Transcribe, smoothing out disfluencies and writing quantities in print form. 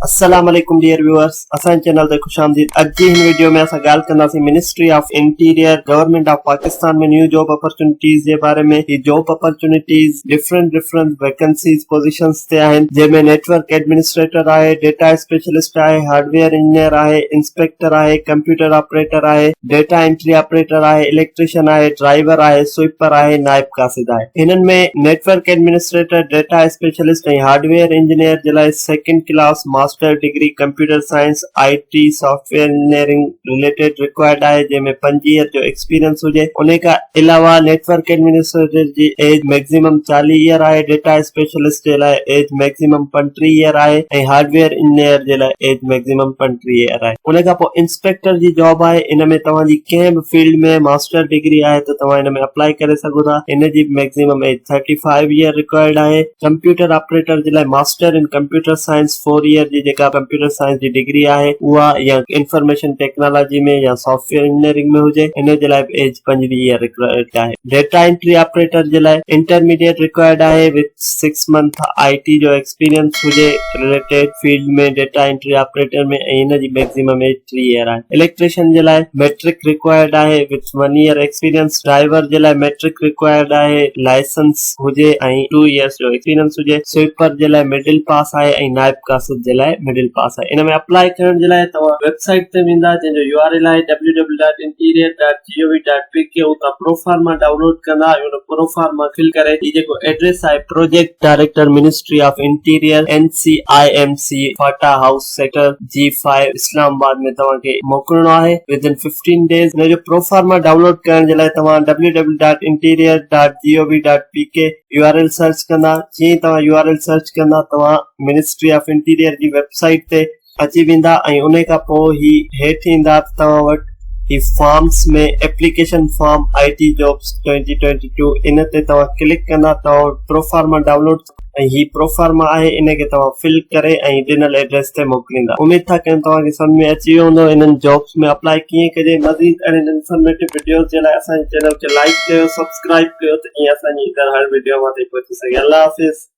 السلام عليڪم dear viewers اسان جي چينل تي خوش آمديد اڄ جي هن وڊيو ۾ اسان ڳالهه ڪنداسين ministry of interior government of Pakistan ۾ new job opportunities جي باري ۾ هي job opportunities different different vacancies positions تي آهن جنهن ۾ نيٽورڪ ايڊمنسٽريٽر آهي ڊيٽا اسپيشلسٽ آهي هارڊويئر انجنيئر آهي انسپيڪٽر آهي ڪمپيوٽر آپريٽر آهي ڊيٽا انٽري آپريٽر آهي، اليڪٽريشن آهي، ڊرائيور آهي، سوئيپر آهي، نائب قاصد آهي. هنن ۾ network administrator, data specialist ۽ hardware engineer جي لاء second class master degree computer science, I T, software engineering related required آهي جنهن ۾ پنج ايئر جو ايڪسپيرينس هجي. انهي کان علاوه نيٽورڪ ايڊمنسٽريٽر جي ايج ميڪزيمم 40 ايئر آهي، ڊيٽا اسپيشلسٽ جي لاء ايج ميڪزيمم 35 ايئر آهي ۽ هارڊويئر انجنيئر جي لاء ايج ميڪزيمم 35 ايئر آهي. ان کان پوء انسپيڪٽر جي جاب آهي ان ۾ توهان جي ڪنهن به فيلڊ ۾ ماسٽر ڊگري آهي ته توهان ان ۾ اپلائي ڪري سگهو ٿا ان جي به maximum age 35 year required آهي ڪمپيوٽر آپريٽر جي لاء master in computer science 4 year جي جيڪا ڪمپيوٽر سائنس جي ڊگري آهي اها يا انفارميشن ٽيڪنالاجي ۾ يا سافٽ ويئر انجنيئرنگ ۾ هجي ان جي لاء به ايج 25 ايئر رڪوائرڊ آهي ڊيٽا انٽري آپريٽر جي لاء انٽرميڊيٽ رڪوائرڊ آهي وٿ 6 منٿ I ٽي جو ايڪسپيرينس هجي related field ۾ data entry operator ۾ ۽ ان جي ميڪزيمم ايج 30 ايئر آهي اليڪٽريشن جي لاء ميٽرڪ رڪوائرڊ آهي وٿ 1 ايئر ايڪسپيرينس ڊرائيور جي لاء ميٽرڪ رڪوائرڊ آهي لائسنس هجي ۽ 2 ايئرس جو ايڪسپيرينس هجي سوئيپر جي لاء مڊل پاس آهي ۽ نائب قاصد جي لاء مڊل پاس آهي ان ۾ اپلائي ڪرڻ جي لاء توهان ويب سائيٽ تي ويندا جنهن جو يو آر ايل آهي www.interior. G O V dot P K اتان پروفارما ڊائونلوڊ ڪندا ۽ ان پروفارما فل ڪري هي جيڪو ايڊريس آهي project director ministry of interior N C I M C FATA house sector G five Islamabad ۾ توهان کي موڪلڻو آهي with in fifteen days ان جو pro forma download ڪرڻ جي لاء توهان W W dot interior dot G O V dot P K U R L search ڪندا جيئن ئي توهان يو آر ايل سرچ ڪندا توهان منسٽري آف انٽيريئر جي ويب سائيٽ تي اچي ويندا ۽ انهي کان پوء هي هيٺ ايندا ته توهان وٽ هي forms ۾ application form I T jobs 2022 ان تي توهان ڪلڪ ڪندا توهان وٽ پروفارما ڊائونلوڊ ۽ هي پروفارما آهي ان کي توهان فل ڪري ۽ ڏنل ايڊريس تي موڪليندا اميد ٿا ڪيون توهان کي سمجھ ۾ اچي ويو هوندو انهن جابس ۾ اپلائي ڪيئن ڪجي مزيد اهڙين انفارميٽو وڊيوز جي لاء اسان جي چينل کي لائڪ ڪيو سبسڪرائب ڪيو ته جيئن اسان جي ايندڙ هر وڊيو اوهان تائين پهچي سگهي الله حافظ.